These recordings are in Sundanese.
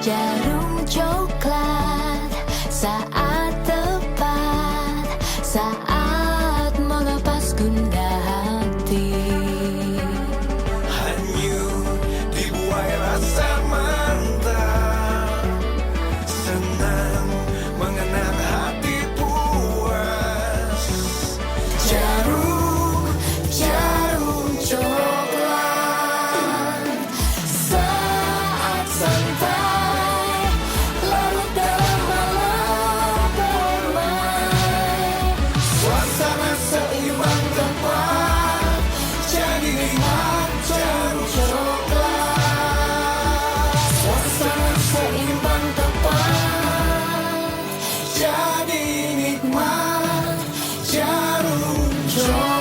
Djarum Coklat, saat tepat, saat melepas gundah hati. Hanyut dibuai rasa mantap. Senang mengenang hati puas. Djarum, Djarum Coklat. Saat santai, larut dalam malam permai. Suasana seimbang tepat, jadi nikmat Djarum Coklat. Suasana seimbang tepat, jadi nikmat Djarum Coklat.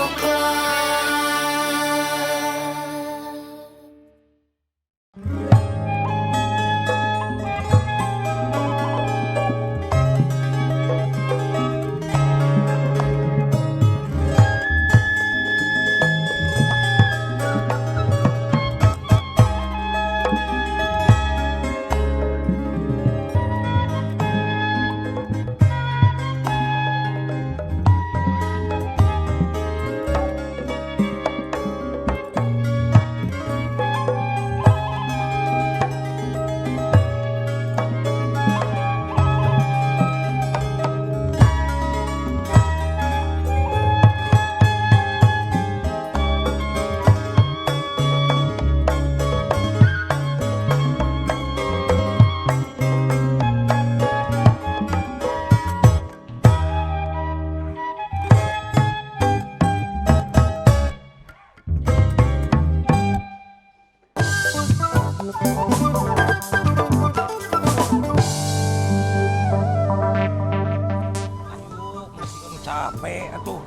Aduh, masih capek atuh.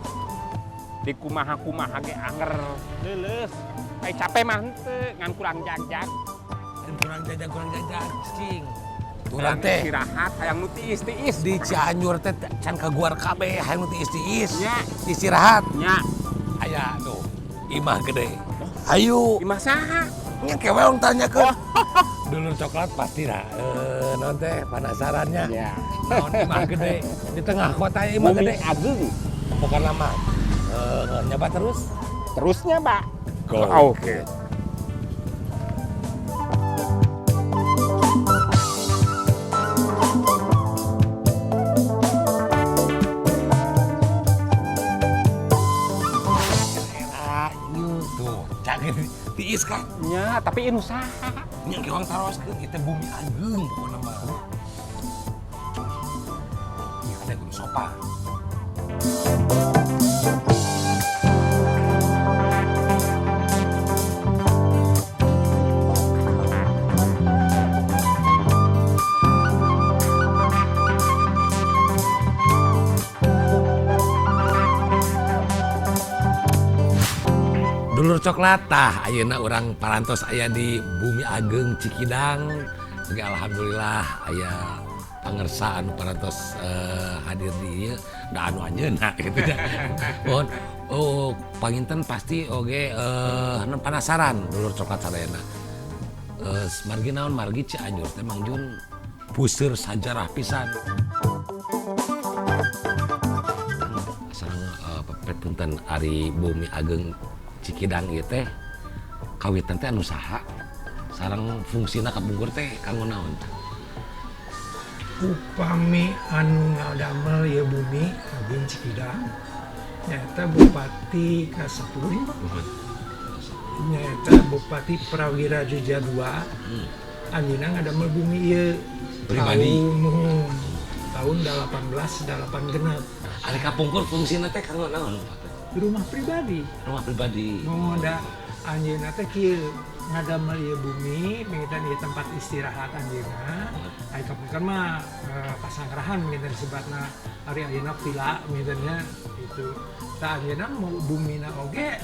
Di kumaha-kumaha ge anger leuleus. Ai capek mah henteu, ngan kurang jagjag. Dan kurang jajan, kurang jajan, cing. Urang Hayang teh istirahat, hayang nu tiis-tiis. Di Cianjur teh can kaguar kabeh, hayang nu tiis-tiis. Nya. Istirahat. Nya. Aya tuh, imah gede. Ayo. Imah saha? Nya ke we tanya ke. Dulur coklat pasti lah. Eh, naon teh penasarannya. Ya. Naon imah gede di tengah kota imah Bumi gede. Agung. Bukan lama. Eh, nyoba terus. Terusnya, Pak. Go. Oke. Era, ieu tuh, jangan tiis kan. Nya, tapi anu saha? Nya ge urang taroskeun ieu teh Bumi Ageung pokona mah. Ieu teh kudu sopan. Dulur coklat tah ayeuna urang parantos aya di Bumi Ageung Cikidang. Oke, alhamdulillah aya pangersa anu parantos hadir di ieu da anu anjeunna gitu nya. Mohon oh panginten pasti oge penasaran dulur coklat sadayana. Margi naon, margi Cianjur teh Mang Jun puseur sajarah pisan. Sareng punten, ari Bumi Ageung Cikidang ieu teh kawitan teh anu saha, sareng fungsina kapungkur teh kanggo naon? Upami anu ngadamel ieu Bumi Ageung Cikidang nyaeta Bupati ka-10, nyaeta Bupati Prawira Dja II. Anjeunna ngadamel bumi ieu Pribadi. Tahun 1886. Ari kapungkur fungsina teh kanggo naon? Rumah pribadi. Rumah pribadi. Oh, da anjeunna teh kieu ngadamel ieu bumi, minta ieu tempat istirahat anjeunna. Ari kapungkur mah pasangrahan minta disebatna, ari ayeuna villa mintanya itu. Tah, anjeunna mau bumina oge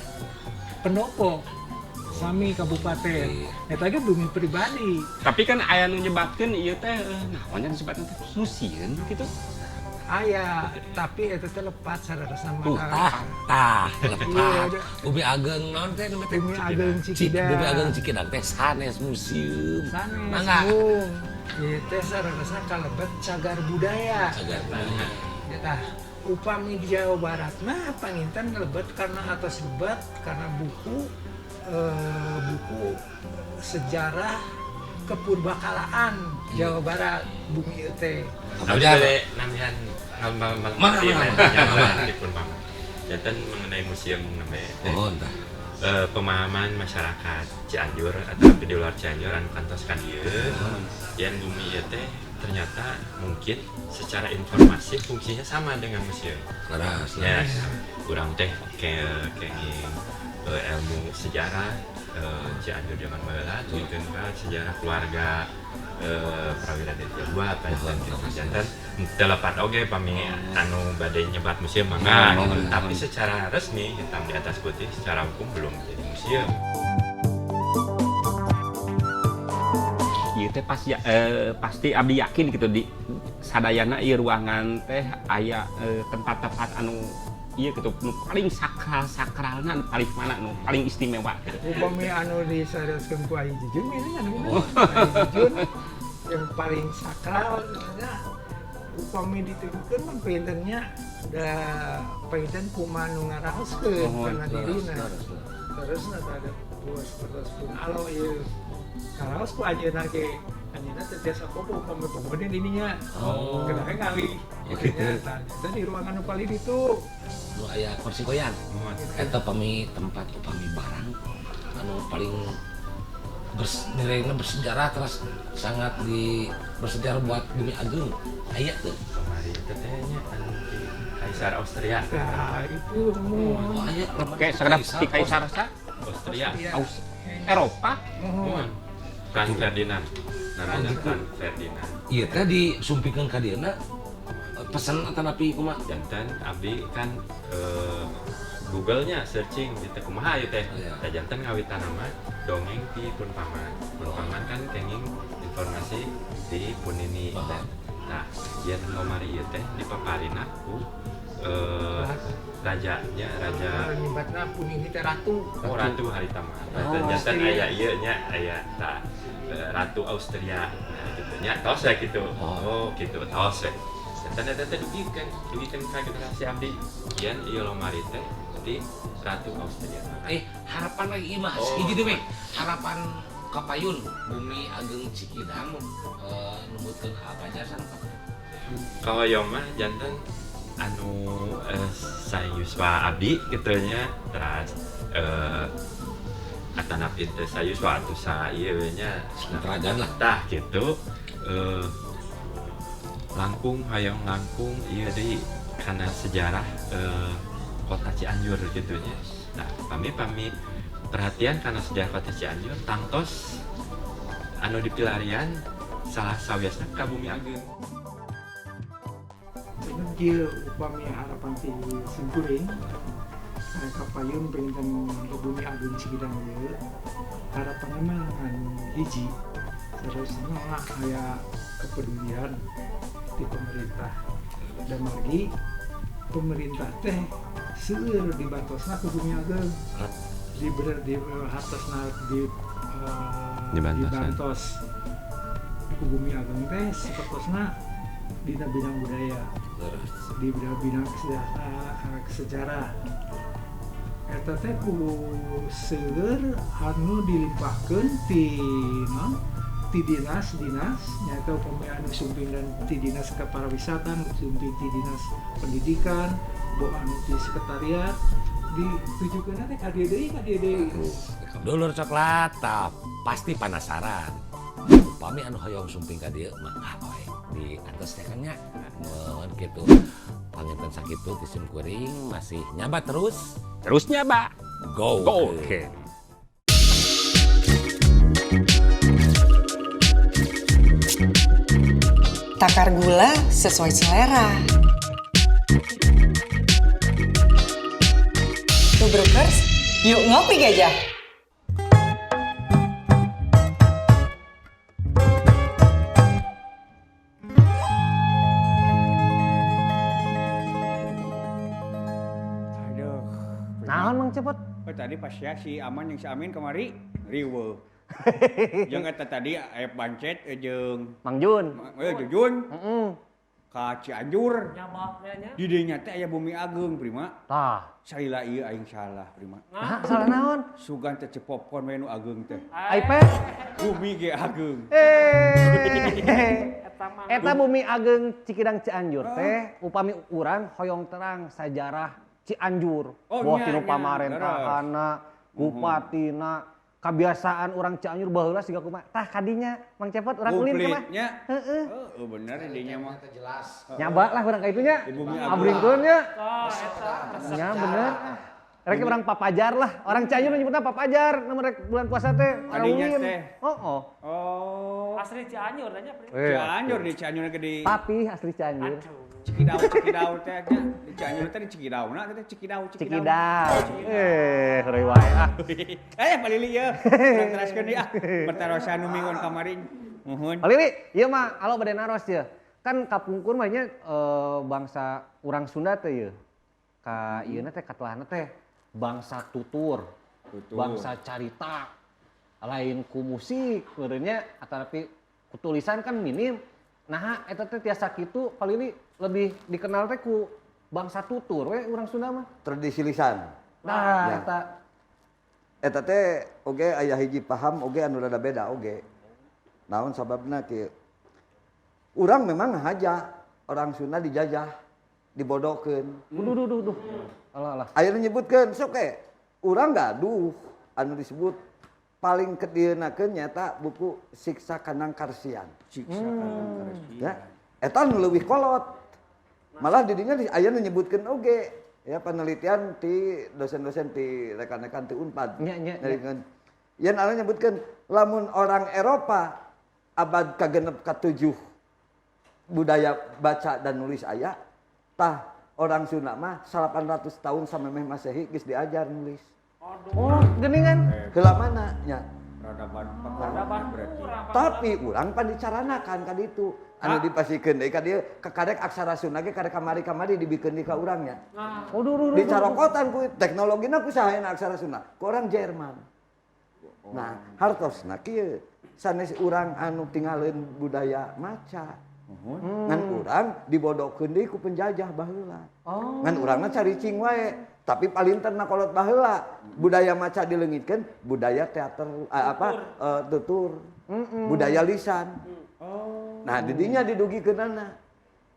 pendopo sami kabupaten. Eta ge bumi pribadi. Tapi kan aya nu nyebatkeun ieu teh naon nya disebutna teh museum gitu. Aya, tapi eta teh lepat sararasna mah. Tuh, tah, tah, lepat. Iya, udah. Bumi Ageung naon teh namanya teh? Bumi Ageung Cikidang. Bumi Ageung Cikidang teh sanes museum. Sanes, Mangga. Bung. Ieu teh sarasana kalebet cagar budaya. Cagar budaya. Ya tah, upami di Jawa Barat mah panginten lebet karena atas lebet karena buku buku sejarah kepurbakalaan Jawa Barat bumi ieu teh. Abdi bade nambihan Mangga, mangga. Dipun paman. Janten mengenai museum namanya teh. Oh, entah. Pemahaman masyarakat Cianjur atau di luar Cianjur anu kantos ka dieu yang bumi ieu teh ternyata mungkin secara informasi fungsinya sama dengan museum. Leres, Ya, leres. kurang teh kenging ilmu sejarah Cianjur zaman baheula tuluy ka sejarah keluarga Prawira Ditya II panten gitu. Janten teu lepat oge pami anu bade nyebat museum mangga Oh, gitu. oh, Tapi oh. secara resmi hitam di atas putih secara hukum belum menjadi museum. Ieu teh pasti pasti abdi yakin gitu di sadayana ieu ruangan teh aya tempat-tempat anu ieu gitu nu paling sakral sakralna nu paling mana nu paling istimewa gitu. Upami anu disarioskeun ku Ayi Jujun ini anu Ayi Jujun yang paling sakral nya upami dituduhkeun mah pangintennya da panginten kumaha nu ngaraoskeun Oh, kana Leres, dirina. leres, leres. Terus ada bos terus pun alo ieu karaos ku anjeunna ge anjeunna teu tiasa kopo upami pokoknya dininya. Oh. Kenapa ngali? Oh, gitu. Nah, di ruangan nu paling itu Nu aya kursi goyang. Mohon. Eta pami tempat upami barang anu paling nilainya bersejarah terus sangat di bersejarah buat Bumi Agung. Aya tuh. Kamari itu teh nya anu di Kaisar Austria. Nah, itu Oh, mohon. aya Oke, sekedap di Kaisar sa Austria. Aus Eropa. Mohon. Mohon. Franz Ferdinand. Namanya Franz Ferdinand. Iya teh disumpingkeun ka dieuna pesan atanapi kumaha? Janten abdi kan Google-nya searching di teh kumaha ieu teh. Iya. Tah janten ngawitan nama dongeng ti pun paman. Pun paman kan kenging informasi di pun ini. Oh. Nah, yen lomari ieu teh dipaparina ku rajanya raja Nyebatna pun ini teh ratu. Oh, Ratu harita mah. Oh, Janten Austria. aya ieu nya aya tah Ratu Austria. Nah, gitu nya tos ya gitu. Oh. Oh, gitu tos ya. Janten eta teh dugikeun ka generasi abdi. Yen ieu lomari teh di Ratu Austria. Harapan lagi ieu mah Oh. hiji deui we. Harapan kapayun Bumi Ageng Cikidang numutkeun apa aja sareng Kahoyong mah janten anu sayuswa abdi kitu nya teras atanapi teu sayuswa atuh sa ieu we nya. Kerajaan lah. Tah gitu langkung hayang langkung ieu deui kana sejarah kota Cianjur gitu nya. Nah, pami perhatian kana sejarah kota Cianjur tangtos anu dipilarian salah sawiosna ka Bumi Ageng. Kieu upami harapan ti simkuring kapayun panginten Bumi Agung Cikidang ieu harapanna mah ngan hiji terusna aya kepedulian ti pemerintah dan margi pemerintah teh seueur dibantosna ku Bumi Ageng di bener di hartosna di Dibantosan. dibantos ku Bumi Ageng teh sapertosna dina bidang budaya di bidang-bidang sejarah eta teh ku seueur anu dilimpahkeun ti naon ti dinas-dinas nyaeta upami anu sumping dan ti dinas kepariwisataan sumping ti dinas pendidikan bo anu ti sekretariat ditujukeun teh ka dieu deui ka dieu deui. Dulur coklat tah pasti penasaran. Upami anu hoyong sumping ka dieu mangga we di atas teh kan nya. Nuhun kitu. Panginten sakitu ti sim kuring masih nyaba terus. Terus nyaba. Go. Go. Oke. Takar gula sesuai selera. Tubrukers, yuk ngopi gajah. Aduh. Naon Mang Cepot? Oh, tadi pas ya si Aman yang si Amin kemari riweuh. Jeung eta tadi aya pancet jeung Mang Jun. Jujun Heeh. ka Cianjur. Nyabaknya nya. Di dinya teh aya Bumi Ageung Prima. Tah. Salila ieu aing salah Prima. Nah, salah naon? Sugan teh cepopkon we nu ageung teh. Aipet. Bumi ge ageung. Eh. Eta mah. Eta Bumi Ageung Cikidang Cianjur teh upami urang hoyong terang sajarah Cianjur. Oh, Boh nya, tinu nya. pamarentahana, bupatina, kebiasaan orang Cianjur baheula siga kumaha. Tah kadinya Mang Cepot urang ulin ka mah. Komplitnya. Heeh. Heeh, bener dinya mah. Jelas. Nyaba lah urang ka itu nya. Di Bumi Ageung. Abringkeun nya. Oh, eta resep. Nya bener. Rek urang papajar lah. Orang Cianjur nyebutna papajar namun rek bulan puasa teh orang Kadinya ulin. teh. Oh, oh. Oh. Asli Cianjur nanya Pri. Cianjur di Cianjur ge di Papi asli Cianjur. Aduh. Cikidau Cikidau teh nya. Di Cianjur teh di Cikidau na teh Cikidau Cikidau. Eh, heureuy wae ah. Eh, Pak Lili ya. Urang teraskeun deui ah. Pertarosan nu minggon kamari. Muhun. Pak Lili, ieu mah alo bade naros ye. Kan kapungkur mah nya bangsa urang Sunda teh ye. Ka ieu teh katelahna teh bangsa tutur, Tutur. bangsa carita. Lain ku musik meureunnya atanapi ku tulisan kan minim. Nah, eta teh tiasa kitu Pak Lili lebih dikenal teh ku bangsa tutur we urang Sunda mah. Tradisi lisan. Nah, Ya. eta Eta teh oge aya hiji paham oge anu rada beda oge. Naon sababna kieu? Urang memang haja orang Sunda dijajah, dibodohkeun. Duh, duh, duh, duh. Alah, alah. Ayeuna nyebutkeun sok ke urang gaduh anu disebut paling kedieunakeun nyaeta buku Siksa Kandang Karsian. Siksa Kandang Karsian. Ya, eta nu leuwih kolot. Malah di dinya aya nu nyebutkeun oge ya penelitian ti dosen-dosen ti rekan-rekan ti Unpad. Nya, nya, nya. Nyarikeun. Yen anu nyebutkeun lamun orang Eropa abad kagenep katujuh budaya baca dan nulis aya tah orang Sunda mah 800 tahun samemeh Masehi geus diajar nulis. Oh, geuningan. Heula mana nya? Peradaban Peradaban berarti. urang. Tapi urang pan dicaranakan ka ditu. Anu dipasikeun deui ka dieu kakarek aksara Sunda ge karek kamari-kamari dibikeun deui ka urang nya. Oh, duh, duh, duh, duh. Dicarokotan ku teknologina ku saha aksara Sunda? Ku orang Jerman. Nah, hartosna kieu sanes urang anu tinggalin budaya maca. Ngan urang dibodohkeun deui ku penjajah baheula. Oh. Ngan urangna caricing wae, tapi palinterna kolot baheula. Budaya maca dileungitkeun, budaya teater tutur. Budaya lisan. Nah, didinya didugikeunana.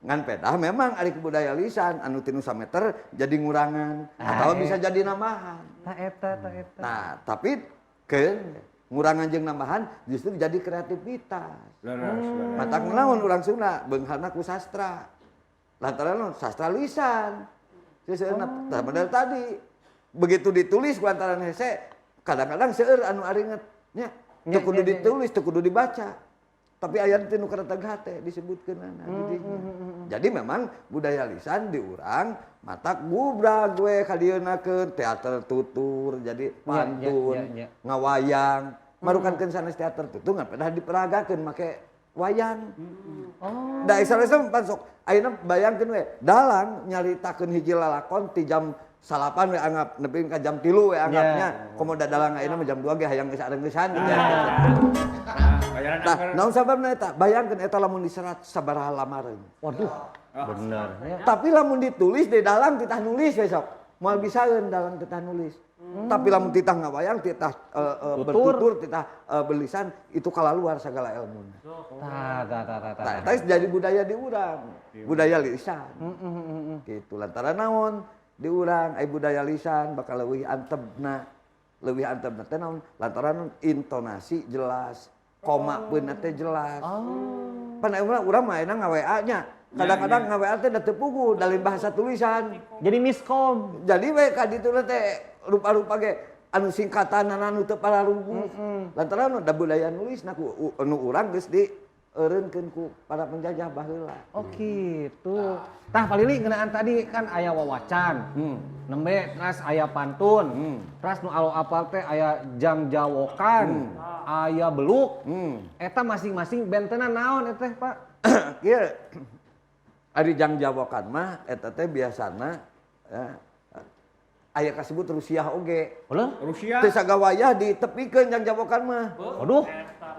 Ngan pedah memang ari budaya lisan anu tinu sameter jadi ngurangan atau bisa jadi nambahan. Tah eta, tah eta. Nah, tapi keun ngurangan jeung nambahan justru jadi kreativitas. Leres, leres. Matak naon urang Sunda beungharna ku sastra. Lantaran naon sastra lisan. Seuseurna tah model tadi. Begitu ditulis ku lantaran hese, kadang-kadang seueur anu aringet nya. Nya, Teu kudu nya, nya, ditulis, teu kudu dibaca. Tapi aya teh nu kareteg hate disebutkeunana di dinya. Jadi memang budaya lisan di urang matak gubrag we kadieunakeun teater tutur jadi Nya, nya, pantun, nya, nya. ngawayang. Marukankeun sanes teater tutur ngan pedah diperagakeun make wayang. Oh. Da sanesna pan sok ayeuna bayangkeun we dalang nyaritakeun hiji lalakon ti jam 9 we anggap nepi ka jam 3 we anggapnya. Komo da dalang ayeuna mah jam 2 ge hayang geus arengeusan gitu. Bayaran Nah, angker. naon sababna eta? Bayangkeun eta lamun diserat sabaraha lamareun. Waduh, bener ya. Tapi lamun ditulis di dalang titah nulis besok. Moal bisaeun dalang titah nulis. Tapi lamun titah ngawayang, titah Tutur. bertutur, titah berlisan itu kalaluar segala ilmuna. Tah, tah, tah, tah, tah. Nah, eta jadi budaya di urang, budaya lisan. Gitu lantaran naon di urang ai budaya lisan bakal leuwih antebna. Leuwih antebna teh naon? Lantaran intonasi jelas, koma peunna teh jelas. Pan aya urang mah ayeuna nga-WA nya. Kadang-kadang nga-WA teh da teu puguh dalin bahasa tulisan. Jadi miskom. Jadi we ka ditu teh rupa-rupa ge anu singkatan anu teu pararuguh. Lantaran da budaya nulisna ku nu urang geus dieureunkeun ku para penjajah baheula. Oh gitu. Tah Pak Lili ngeunaan tadi kan aya wawacan. Nembe teras aya pantun. Teras nu alo apal teh aya jangjawokan, aya beluk. Eta masing-masing bentenan naon eta teh, Pak? Kieu ari jangjawokan mah eta teh biasana ya, Aya kasebut Rusia oge. Ulah? Rusia. Teu sagawayah ditepikeun jangjawokan mah. Waduh.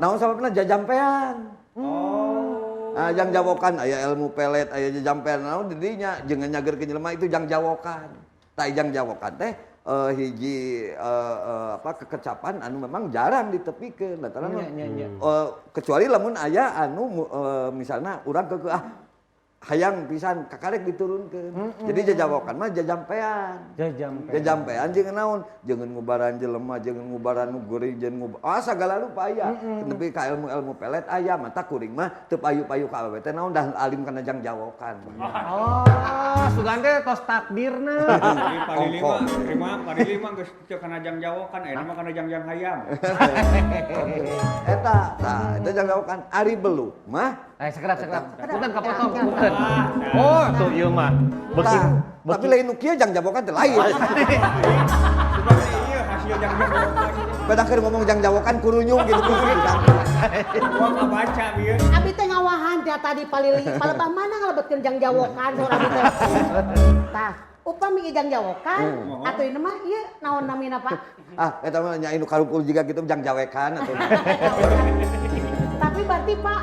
Naon sababna jajampean. Oh. Nah, jangjawokan aya ilmu pelet, aya jajampean naon di dinya jeung nyagerkeun jelema itu jangjawokan. Tah jangjawokan teh hiji apa kekecapan anu memang jarang ditepikeun lantaran Nya, nya, nya. Kecuali lamun aya anu misalna urang keukeuh ah hayang pisan kakarek diturunkeun. Jadi jajawokan mah jajampean. Jajampean. Jajampean jeung naon? Jeung ngubaran jelema, jeung ngubaran nu geuring, jeung sagala rupa aya. Nepi ka ilmu-ilmu pelet aya, mata kuring mah teu payu-payu ka awewe teh naon dah alim kana jangjawokan. Oh, sugan teh tos takdirna. Jadi Pak Lili mah, terima Pak Lili mah geus teu kana jangjawokan, ayeuna mah kana jangjang hayam. Eta, tah eta jangjawokan ari beluk mah. Eh, sekedap, sekedap. Punten kapotong, punten. Oh, tuh ieu mah. Beuki Tah, tapi lain nu kieu jangjawokan teh lain. Sebab ieu hasil jangjawokan. Pada keur ngomong jangjawokan kurunyung gitu. Gua kabaca bieu. Abi teh ngawahan teh tadi palili, palebah mana ngalebetkeun jangjawokan saur abi teh. Tah, upami jangjawokan atuh ieu mah ieu naon namina Pak? Ah, eta mah nya anu karumpul jiga gitu jangjawekan atuh. Tapi berarti Pak,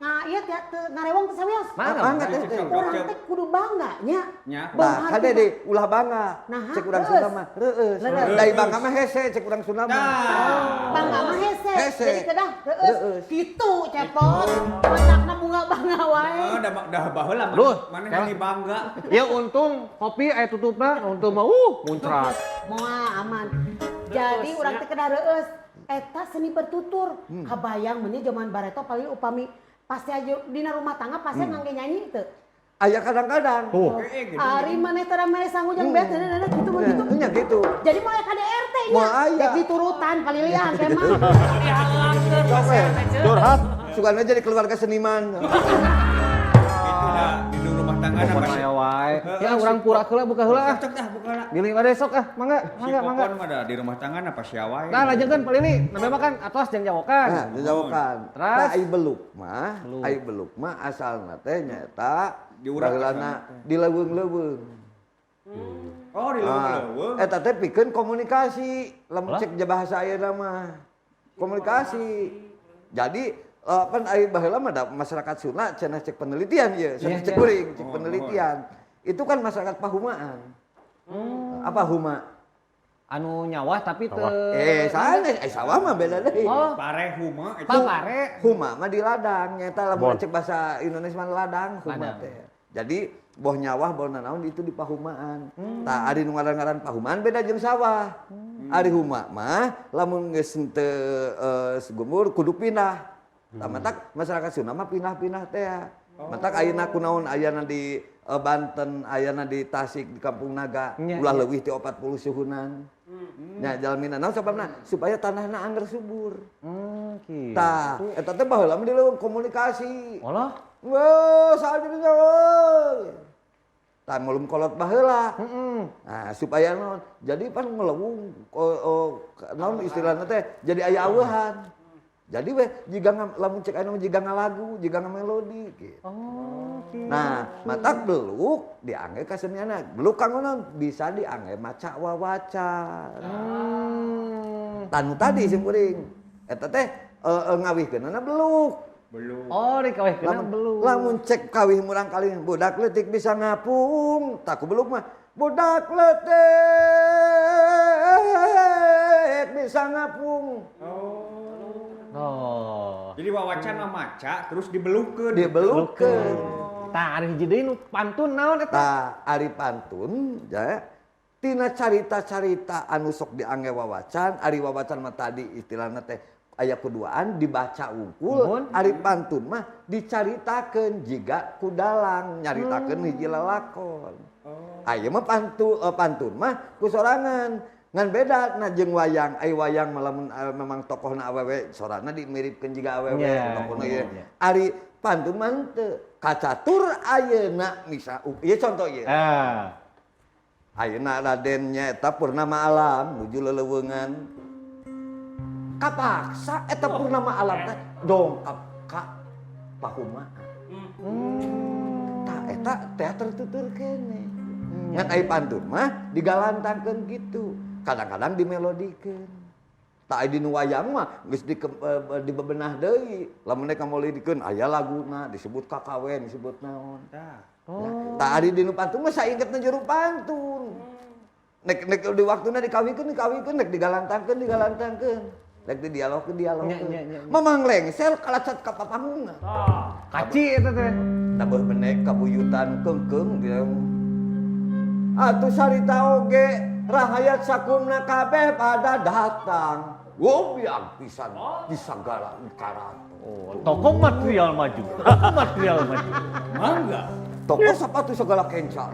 nah iya teh teu ngarewong teh sawios. Mangga, mangga teh. Urang teh kudu bangga nya. Nya. Nah, kade deui ulah bangga. Nah, Cek urang reueus. Sunda mah reueus. Reueus. Dai bangga mah hese cek urang Sunda mah. Bangga mah hese. Hese. Jadi kedah reueus. Reueus. Kitu cepot. Matakna bunga bangga wae. Oh, dah dah baheula Duh, mana kela. meni bangga. Ya untung kopi aya tutupna, untung mah muncrat. Moal aman. Jadi urang teh kedah reueus. Eta seni bertutur. Kabayang meuni zaman bareto paling upami pasti aja dina rumah tangga pasti ngangge nyanyi teu. Aya kadang-kadang. Tuh. Ari maneh teh rame sangu jang beat gitu mah gitu. Nya gitu. Jadi mulai KDRT nya. Moal aya. Dek diturutan palilian teh mah. Curhat. Sugana jadi keluarga seniman. Itu dah di rumah tangga Pokoknya masih. aya wae. Ya urang pura heula buka heula ah. Cocok dah buka lah. Bilih pada sok ah, mangga, Si mangga, mangga. Popon mah dah di rumah tangga apa sia wae. Nah, lanjutkan Pak Lili, namanya makan atos jangjawokan. Nah, jangjawokan. Terus? Nah, ai beluk mah, ai beluk mah asalna teh nyaeta Di urang baheulana di leuweung-leuweung. Oh, di leuweung-leuweung. Eta teh pikeun komunikasi, lamun cek bahasa ayeuna mah. Komunikasi. Jadi pan ai baheula mah da masyarakat Sunda cenah cek penelitian ieu, cenah cek kuring, cek penelitian. Itu kan masyarakat pahumaan. Apa huma? Anu nyawah tapi teu Sanes, sawah mah beda deui. Oh. Pare huma itu. Pare. Huma mah di ladang, nyata lamun cek bahasa Indonesia mah ladang huma Ladang. teh. Jadi boh nyawah boh nanaon itu di pahumaan. Tah ari nu ngaran-ngaran pahumaan beda jeung sawah. Ari huma mah lamun geus henteu segumur kudu pindah. Tah matak masyarakat Sunda mah pindah-pindah teh. Matak ayeuna kunaon ayana di Banten, ayana di Tasik di Kampung Naga, ulah leuwih ti 40 suhunan. Nya jalmina naon sababna supaya tanahna angger subur. Kitu. Tah, eta teh baheula mah di leuweung komunikasi. Olah. Wah, sadirnya euy. Tah melum kolot baheula. Nah, supaya naon? Jadi pan ngelewung naon istilahna teh jadi aya aweuhan. Jadi weh jiga lamun cek anu jiga ngalagu, jiga ngamelodi gitu. Oh, gitu. Nah, matak beluk diangge kaseniana. Beluk kanggo naon? Bisa diangge maca wawacan. Tanu tadi sim kuring. Eta teh ngawihkeunana beluk. Beluk. Oh, dikawihkeunana beluk. Lamun cek kawih murang kali budak leutik bisa ngapung, tak ku beluk mah. Budak leutik bisa ngapung. Oh. Jadi wawacan mah maca terus dibelukeun. Dibelukeun. Tah ari hiji deui nu pantun naon eta? Tah ari pantun ya. Tina carita-carita anu sok diangge wawacan, ari wawacan mah tadi istilahna teh aya kuduaan dibaca wungkul, ari pantun mah dicaritakeun jiga ku dalang nyaritakeun hiji lalakon. Aya mah pantun mah ku sorangan. Ngan beda na jeung wayang, ai wayang mah lamun memang tokohna awewe sorana dimiripkeun jiga awewe tokohna ieu. Ari pantun mah henteu. Kacatur ayeuna misa ieu contoh ieu. Ayeuna Raden nyaeta Purnama Alam nuju leleuweungan. Kapaksa eta Purnama Alam teh dongkap ka pahumaan. Tah eta teater tutur keneh. Ngan ai pantun mah digalantangkeun kitu. Kadang-kadang dimelodikeun. Tah ai dinu wayang mah geus dibebenah deui. Lamun rek ngamelodikeun aya laguna disebut kakawen, disebut naon. Tah. Oh. Tah ari dinu pantun mah saingetna jero pantun. Nek nek di waktuna dikawinkeun dikawinkeun, nek digalantangkeun digalantangkeun. Rek di dialogkeun dialogkeun. Mamang lengsel kalacat ka papanggungan. Kaci eta teh. Tabeuh benek kabuyutan keungkeung dia. Atuh sarita oge rahayat sakumna kabeh pada datang. Gobyang pisan di sagala karaton. Oh, toko material maju. Toko material maju. Mangga. Toko sepatu segala kenca.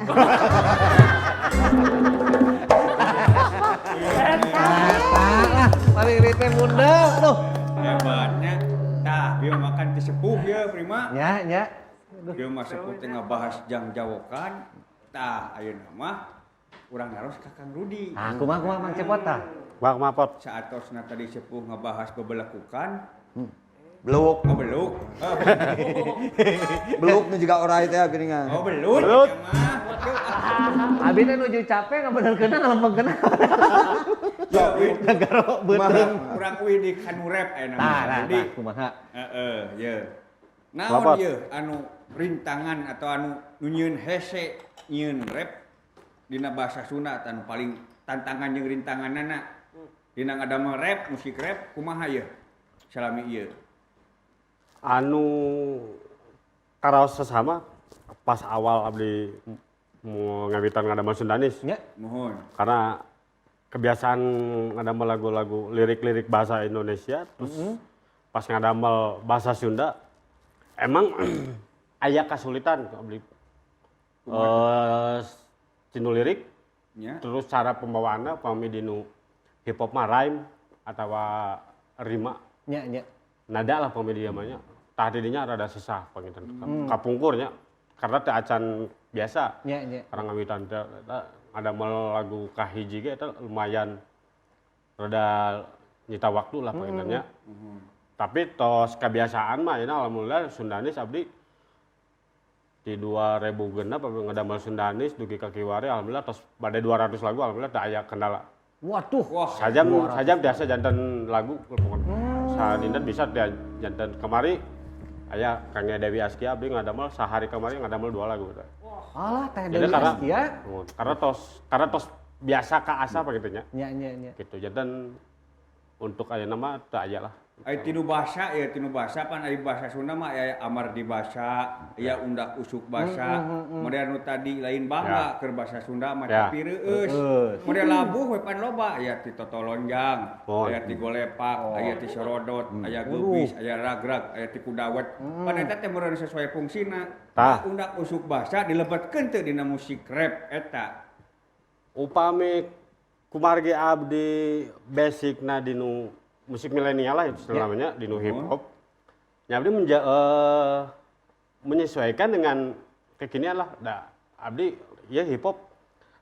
Tah, mari teh bunda. Aduh. Hebatnya. Tah, bieu makan ti sepuh ye Prima. Nya, nya. Bieu mah sepuh teh ngabahas jangjawokan. Tah, ayeuna mah urang naros ka Kang Rudi. Ah, kumaha kumaha Mang Cepot tah? Kumaha kumaha Pot? Saatosna tadi sepuh ngabahas bebelekukan. Beluk. Oh, beluk. Oh, beluk nu juga orai teh geuningan. Oh, belut. Belut. Abi teh nuju capek ngabenerkeunna ngalempengkeunna. Ngagaro beuteung. Urang uih di kanu rap ayeuna mah. Tah, tah, Rudi. tah, kumaha? Heeh, ye. Naon Lapor. ye anu rintangan atau anu nu nyieun hese nyieun rap dina bahasa Sunda anu paling tantangan jeung rintanganana dina ngadamel rap, musik rap kumaha ye? Salami ieu. Anu karaos sesama pas awal abdi mau ngawitan ngadamel Sundanis. Nya. Mohon. Karena kebiasaan ngadamel lagu-lagu lirik-lirik bahasa Indonesia terus pas ngadamel bahasa Sunda emang aya kasulitan abdi. Tinu lirik Nya. terus cara pembawaanna pami dinu hip hop mah rhyme atawa rima Nya, nya. nada lah pami dia mah nya. Tah didinya rada susah panginten kapungkurnya karena teu acan biasa. Nya, nya. Karena ngawitan teh eta ngadamel lagu kahiji ge eta lumayan rada nyita waktu lah panginten nya. Tapi tos kebiasaan mah ayeuna alhamdulillah Sundanis abdi di 2006 abdi ngadamel Sundanis dugi ka kiwari alhamdulillah tos bade 200 lagu alhamdulillah teu aya kendala. Waduh. Wah, Sajam sajam biasa janten lagu sadinten bisa dia janten kemari aya Kang Dewi Askia abdi ngadamel sehari kemari ngadamel 2 lagu. Alah teh Jadi Dewi karena Askia. karena tos biasa ka asa apa gitu nya. Nya, nya, nya. Gitu. Janten untuk ayeuna mah teu aya lah. Ai tinu bahasa ya tinu bahasa pan ai bahasa Sunda mah aya amardi basa, aya undak usuk basa. Model nu tadi lain bangga keur bahasa Sunda mah Ya. tapi reueus. Model labuh we pan loba aya ti totolonjang, aya ti golepak, aya ti sorodot, aya geubis, aya ragrag, aya ti kudawet. Pan eta teh meureun sesuai fungsina. Tah. Undak usuk bahasa dilebetkeun teu dina musik rap eta. Upami kumargi abdi basicna dinu musik milenial lah itu namanya dinu hip hop. Ya abdi menyesuaikan dengan kekinian lah. Da, abdi ya hip hop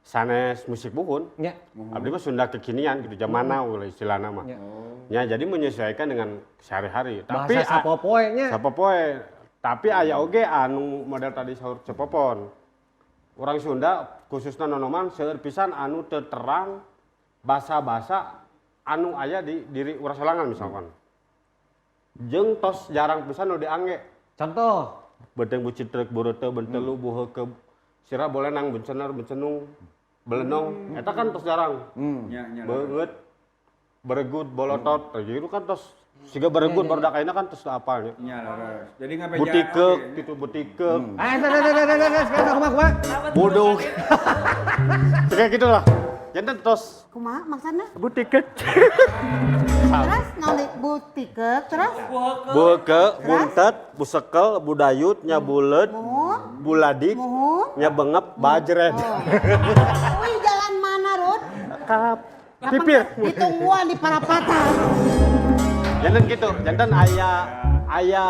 sanes musik buhun. Nya. Abdi mah Sunda kekinian gitu zaman now lah istilahna mah. Ya. Ya jadi menyesuaikan dengan sehari-hari. Tapi Bahasa sapopoe nya. Sapopoe. Tapi aya oge anu model tadi saur Cepopon. Orang Sunda khususnya nonoman seueur pisan anu teu terang basa-basa anu aya di diri urang sorangan misalkan. Jeung tos jarang pisan nu diangge. Contoh Beuteung bucitreuk bureuteu bentelu buheukeub sirah bolenang bencener bencenung belenong eta kan tos jarang. Nya nya. Beungeut beregut bolotot gitu kan tos siga beregut barudak ayeuna kan tos apalnya. Nya leres. Jadi ngabejaan Butikeuk oge, nya. gitu butikeuk. Ah, teh teh teh teh teh sekarang kumaha kumaha? Buduk. Kayak gitu lah. Janten tos Kumaha maksudna? butikeuk. Terus naon deui? Butikeuk terus Beuke, buntet, busekel, budayut, nyabuleut, muhun buladik, muhun. nyabengep, bajret. Wih, jalan mana, Rud? Kap pipir. Ditungguan di parapatan. Janten gitu, janten aya aya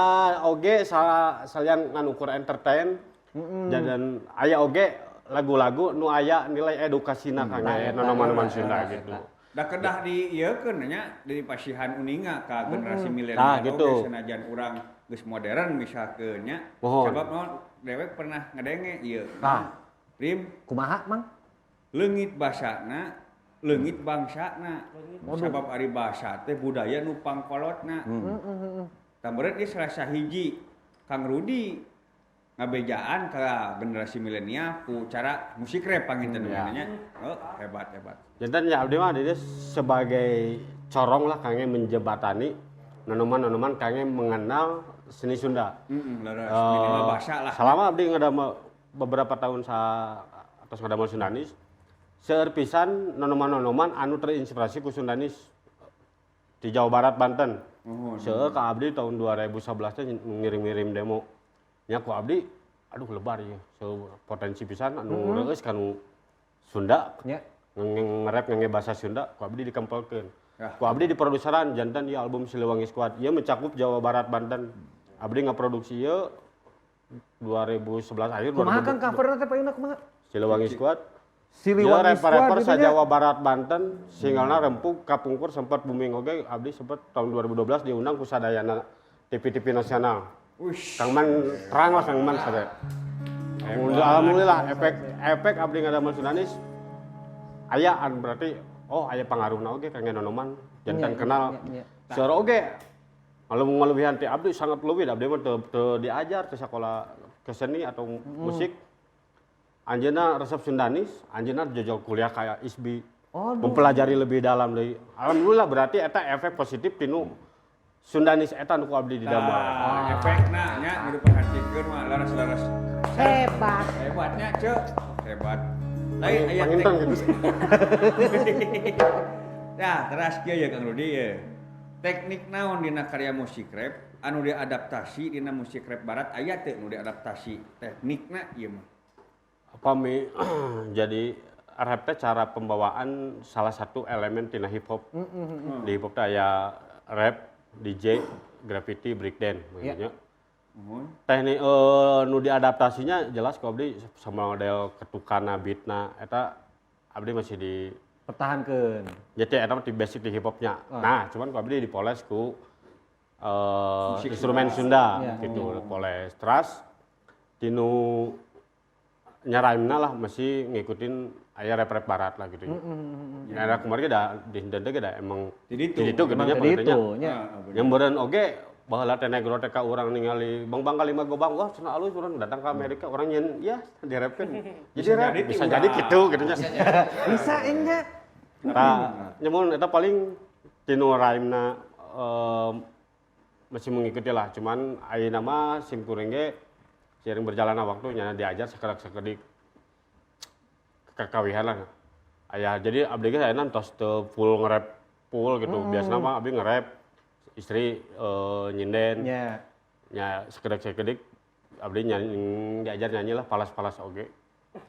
oge salian nganukur entertain. Janten aya oge lagu-lagu nu aya nilai edukasina kangge nonoman-noman Sunda gitu. Da kedah di ieukeun nya di pasihan uninga ka generasi milenial Tah, oge gitu. senajan urang geus modern misalkeun nya. Mohon. Sebab naon dewek pernah ngadenge ieu. Tah. Rim. Kumaha, Mang? Leungit basana, leungit bangsana. Sabab ari basa teh budaya nu pangkolotna. Tah meureun ieu salah sahiji Kang Rudi ngabejaan ka generasi milenial ku cara musik rap panginten nya. Oh, hebat hebat. Janten ya abdi mah di dieu sebagai corong lah kangge menjembatani nonoman-nonoman kangge mengenal seni Sunda. Leres, minimal bahasa lah. Selama abdi ngadamel beberapa tahun sa atas ngadamel Sundanis, seueur pisan nonoman-nonoman anu terinspirasi ku Sundanis di Jawa Barat, Banten. Seueur ka abdi tahun 2011 teh ngirim-ngirim demo. Nya ku abdi aduh lebar ieu, seueur potensi pisan anu reueus kanu Sunda. Nya. Nge-rap ngangge bahasa Sunda ku abdi dikempelkeun. Ku abdi di produseran janten ieu album Siliwangi Squad. Ieu mencakup Jawa Barat, Banten. Abdi ngaproduksi ieu 2011 akhir. Kumaha Kang coverna teh payuna kumaha? Siliwangi Squad. Siliwangi Ieu rapper-rapper Squad sa gitu nya. Jawa Barat, Banten, singlena rempug kapungkur sempat booming oge, abdi sempat tahun 2012 diundang ku sadayana TV-TV nasional. Kang Man terang lah Kang Man sadaya. Alhamdulillah efek abdi ngadamel Sundanis ayaan berarti oh aya pangaruhna oge kangge nonoman janten kenal. Seueur oge ngalebihan ti abdi sangat leuwih, abdi mah teu diajar teu sakola keseni atau musik. Anjeunna resep Sundanis, anjeunna jojol kuliah kayak ISBI. Mempelajari lebih dalam deui. Alhamdulillah berarti eta efek positif tinu Sundanis eta nu ku abdi didamel. Tah, efekna nya nu diperhatikeun mah leres-leres. Hebat. Hebatnya, Ceu. Hebat. Lain aya Panginten gitu. Nah, teras kieu ya Kang Rudi ya. Teknik naon dina karya musik rap anu diadaptasi dina musik rap barat aya teu nu diadaptasi teknikna ieu mah? Pami jadi rap teh cara pembawaan salah satu elemen tina hip hop. Di hip hop teh aya rap, DJ, graffiti, breakdance maksudnya. Teknik nu diadaptasinya jelas ku abdi sama model ketukana beatna eta abdi masih di pertahankeun. Jadi eta mah di basic di hip hopnya. Nah, cuman ku abdi dipoles ku Musik instrumen Sunda. Sunda gitu, poles. Terus tinu nyaraimna lah masih ngikutin aya rap-rap barat lah gitu. Nah, era kemarin ge da di henteu ge da emang Di ditu. di ditu Emang gitunya di pangintennya. ditu nya. Yang meureun oge baheula teh negro teh ka urang ningali Bang Kalima Gobang, wah cenah alus urang datang ke Amerika urang nyen ya direpkeun. Jadi Bisa rap jadi ti bisa urang. jadi gitu gitunya. Bisa enya. Tah nyemun eta paling tinu rhyme-na masih mengikuti lah, cuman ayeuna mah sim kuring ge seiring berjalannya waktu nya diajar sakedik-sakedik kekawihan lah. Aya jadi abdi ge ayeuna tos teu full nge-rap full gitu. Biasana mah abdi nge-rap istri nyinden. Nya. Nya sakedik-sakedik abdi nyanyi diajar nyanyi lah palas-palas oge.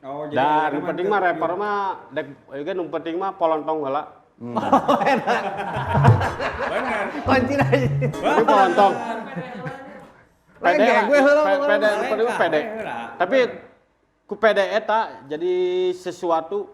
Oh, jadi Dan ayeuna nu mah penting teu mah rapper mah dek ieu ge nu penting mah polontong heula. Bener. Kunci aja. Penting polontong. Lain Pede ge lah, gue heula pede, Lain penting mah pede. heula. Tapi ku pede eta jadi sesuatu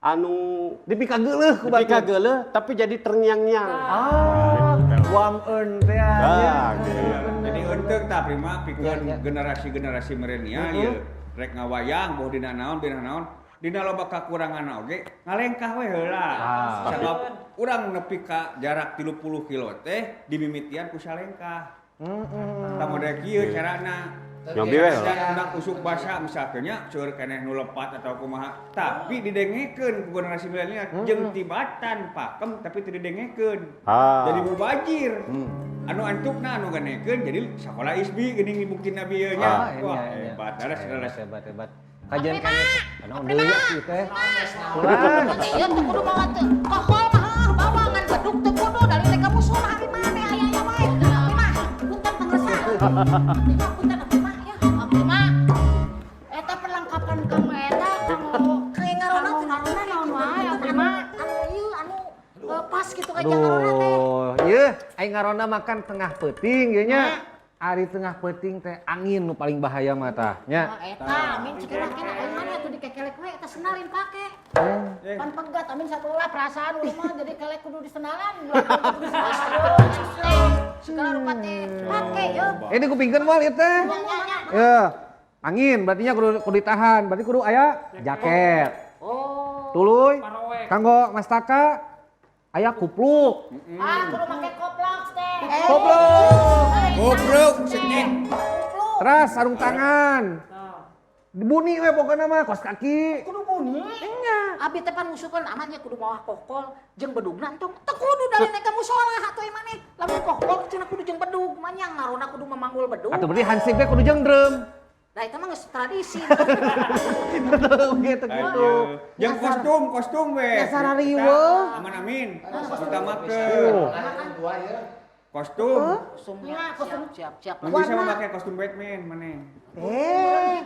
anu dipikageuleuh ku batur. Dipikageuleuh tapi jadi terngiang-ngiang. Ah, warm earn teh. Nah, gitu. Jadi henteu tah prima pikeun generasi-generasi milenial ieu rek ngawayang boh dina naon dina naon dina loba kakurangan oge ngalengkah we heula. Sabab urang nepi ka jarak 30 kilo teh dimimitian ku salengkah. Tah model kieu carana. Nyobi we heula. Dan usuk basa misalkan nya seueur keneh nu lepat atau kumaha, tapi didengekeun ku generasi milenial jeung tibatan pakem tapi teu didengekeun. Jadi mubajir. Anu antukna anu ganekeun jadi sakola ISBI geuning dibuktina bieu nya. Wah, hebat, leres leres. Hebat hebat. Kajian kan naon deui atuh teh. Ulah. Iya, teu kudu mawa teu. Kohol mah heuh bawa ngan beduk teu kudu dari teh ka musuh mah ari maneh aya aya wae. Abdi mah punten pangersa. Abdi mah punten abdi mah ya. Abdi mah eta perlengkapan kamu eta kamu kayak ngarona teu ngarona naon wae abdi mah anu ieu anu pas kitu ka ngarona teh. Aduh, ieu aing ngarona makan tengah peuting ieu nya. Ari tengah peuting teh angin nu paling bahaya mah tah nya. Eta amin cik lah kena aing mana atuh dikekelek we eta senalin pake. Pan pegat amin sabola perasaan urang mah jadi kelek kudu disenalan. Kudu disenalan. Segala rupa teh pake yeuh. Ini kupingkeun moal ieu teh. Ya. Angin berarti nya kudu kudu ditahan, berarti kudu aya jaket. Oh. Tuluy kanggo mastaka aya kupluk. Ah, kudu make koplok teh. Koplok. Koplok sengit. Terus sarung tangan. Dibuni we pokokna mah kos kaki. Kudu buni. Nya. Abi teh pan ngusukeun amannya kudu mawa kokol jeung bedugna entong. Teu kudu dari nek ka musola atuh maneh. Lamun kokol cenah kudu jeung bedug, manyang ngarona kudu memanggul bedug. Atuh berarti hansip ge kudu jeung drum. Nah, itu mah geus tradisi. Betul gitu gitu. Jeung kostum, kostum we. Dasar riweuh. Aman amin. Utamakeun. Kostum. Kostumnya, kostum siap siap. Mun bisa make kostum Batman maneh. Eh.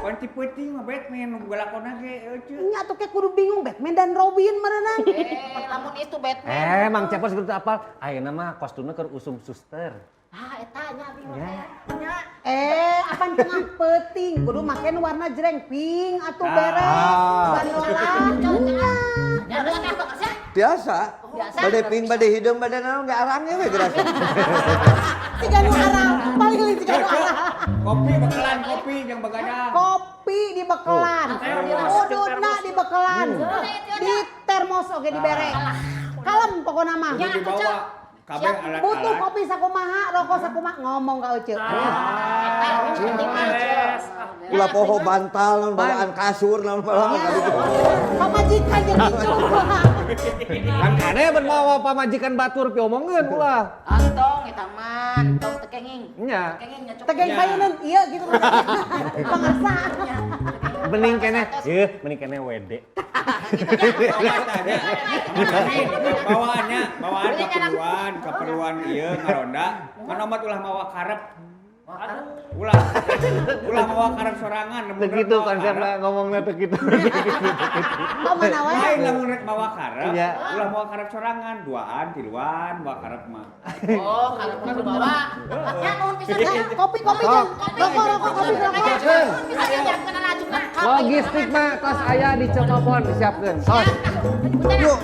Pan ti peuting mah Batman nu galakona ge euceu. Nya atuh ke kudu bingung Batman dan Robin meureunan. Lamun itu Batman. Eh, Mang Cepos kudu apal. Ayeuna mah kostumna keur usum suster. Ah, eta nya abi mah teh. Nya. Eh, apan tengah peuting kudu make nu warna jreng pink atuh beres. Bandola. Nya. Nya teh kersa. Biasa. Biasa. Bade pink, bade hideung, bade naon ge arangnya we gerasa. Siga nu arang, paling leuwih siga nu arang. Kopi bekelan, kopi jeung begadang. Kopi di bekelan, udutna di bekelan, di termos oge dibere. Kalem pokona mah. Kudu dibawa kabeh alat-alat. Butuh kopi sakumaha, rokok sakumaha, ngomong ka Uce. Ulah poho bantal, naon bawaan kasur, naon bawaan gitu. Pamajikan jeung kitu. Kan kane ben mawa pamajikan batur piomongkeun ulah. Antong eta mah, entong teu kenging. Nya. Kenging nya cukup. Tegeng payunan ieu gitu. Pangarsa. Bening keneh, yeuh mending keneh WD. Bawaannya, bawaan keperluan, keperluan ieu ngaronda. Kan omat ulah mawa karep. Ulah. Ulah mawa karep sorangan. Teu kitu konsepna ngomongna teu kitu. Kamana wae? Lain lamun rek mawa karep, Iya. ulah mawa karep sorangan, duaan, tiluan, mawa karep mah. Oh, kalau kudu bawa. Nya nuhun pisan Nah, kopi kopi jeung rokok rokok kopi rokok. Logistik mah tos aya di Cekopon disiapkeun. Sos. Yuk.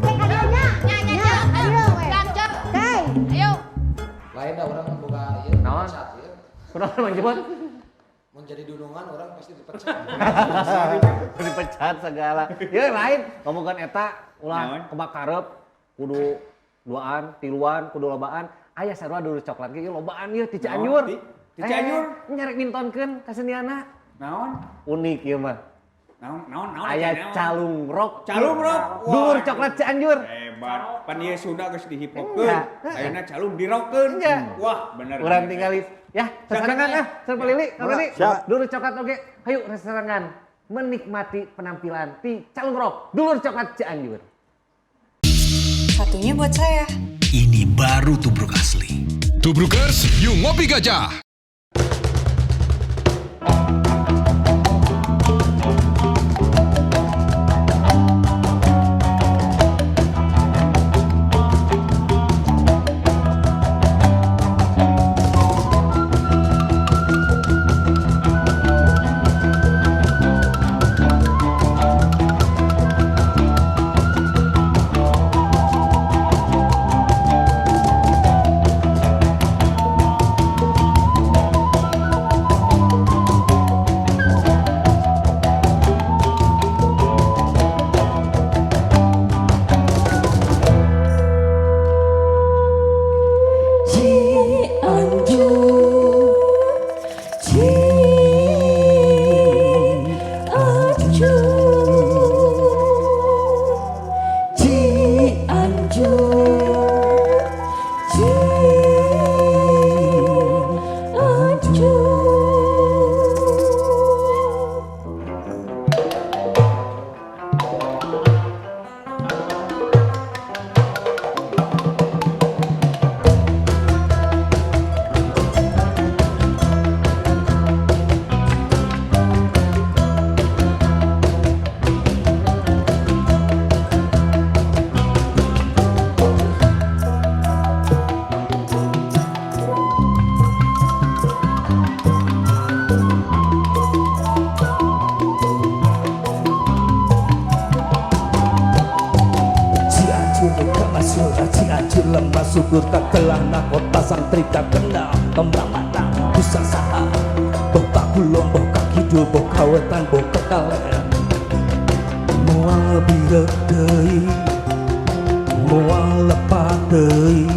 Cek adanya. Nya nya Nya, ayo we. Kang Oke. Ayo. Lain dah orang boga ieu Naon? pecat ieu. Kunaon Mang Jepot? Mun jadi dunungan orang pasti dipecat. Dipecat segala. Ya lain ngomongkeun eta ulah kemakarep kudu duaan, tiluan, kudu lobaan. Aya sarua dulur coklat ge ieu lobaan ieu ti Cianjur. Ti Cianjur? Nyarek mintonkeun kaseniana. Naon? Unik ieu mah. Naon naon naon? Aya naon? calung rock. Calung rock. Wah. Dulur coklat Cianjur. Hebat. Pan ieu Sunda geus dihip-hopkeun. Iya. Ayeuna calung dirockeun. Iya. Wah, bener. Urang tinggali ya, sesarengan ah, sareng Palili, Kang Roni. Dulur coklat oge. Hayu sesarengan menikmati penampilan ti Calung Rock, Dulur Coklat Cianjur. Satunya buat saya. Ini baru tubruk asli. Tubrukers, yuk ngopi gajah. Cianjur lembah subur tak kelana kota santri tak kenal pembangunan pusat saha. kulon, boh ka kidul, boh ka wetan, boh ka kaler. Moal birek deui, moal lepat deui.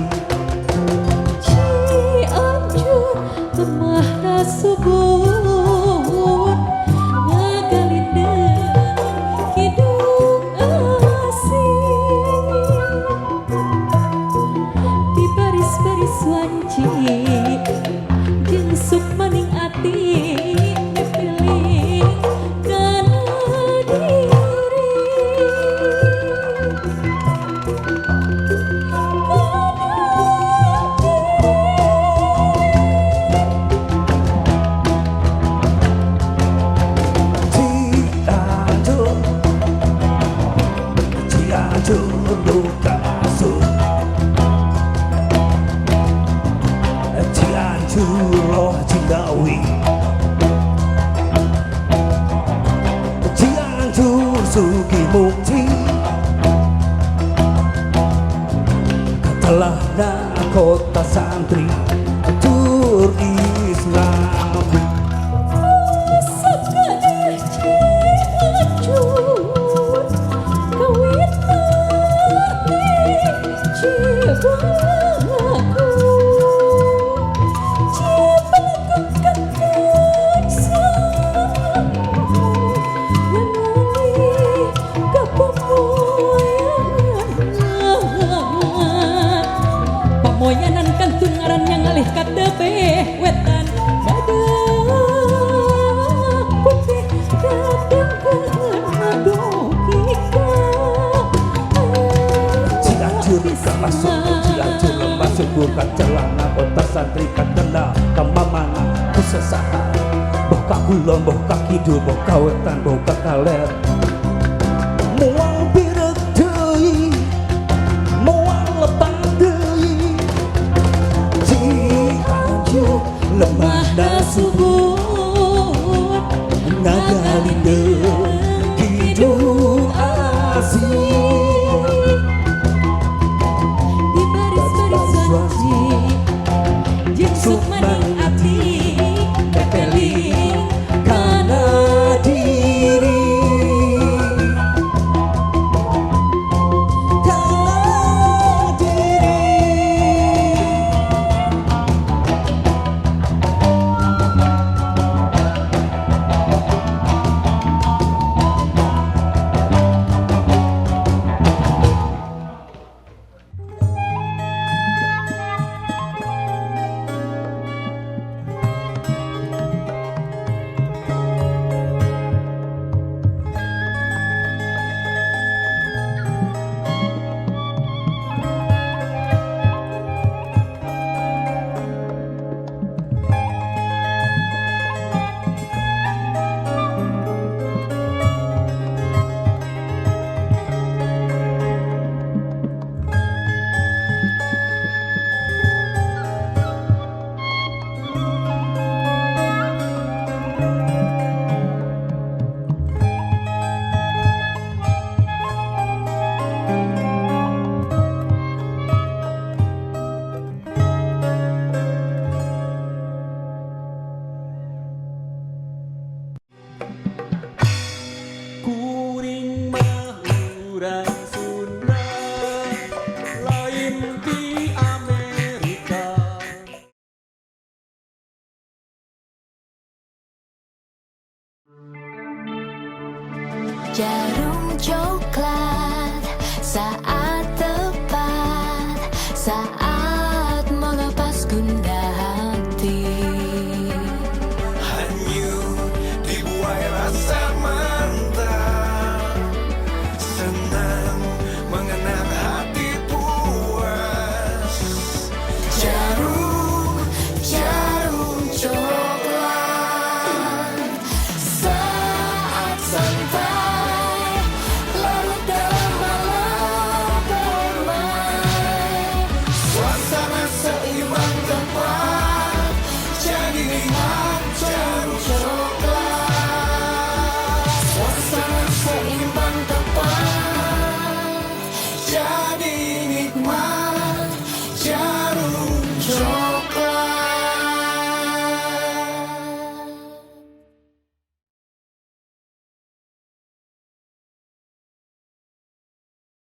Cianjur lemahna subur ngagalindeng kidung asih di baris-baris wanci jeung sukmaning ati nepiling kana diri. Cianjur, Cianjur nu kaasup, Cianjur loh Cindawi, Cianjur Sugi Mukti, Katelahna kota santri tur Islami. Sakadeh Cianjur kawitna teh Cibalagung, Cibalagung kantun samu nganuli ka pamoyanan. Pamoyanan kantun ngaran yang ngalih ka tebeh wetan badak putih datengkeun dogika. Cianjur kamasuk, Cianjur lemah subur, kacelana kota santri katena kamamana kusesaha, boh ka kulon, boh ka kidul, boh ka wetan, boh ka kaler. Moal birek deui, moal lepat deui. Cianjur lemahna subur ngagalindeng kidung asih di baris-baris wanci jeung sukmaning ati tepeling kana diri. Kana diri. Kuring mah urang Sunda lain di Amerika. Jarum coklat saat tepat, saat melepas gundah hati. Hanyut dibuai rasa mantap, senang mengenang hati puas. Jarum, jarum coklat saat santai larut dalam malam permai. Suasana seimbang tempat, jadi nikmat jarum coklat. Suasana seimbang tepat, jadi nikmat.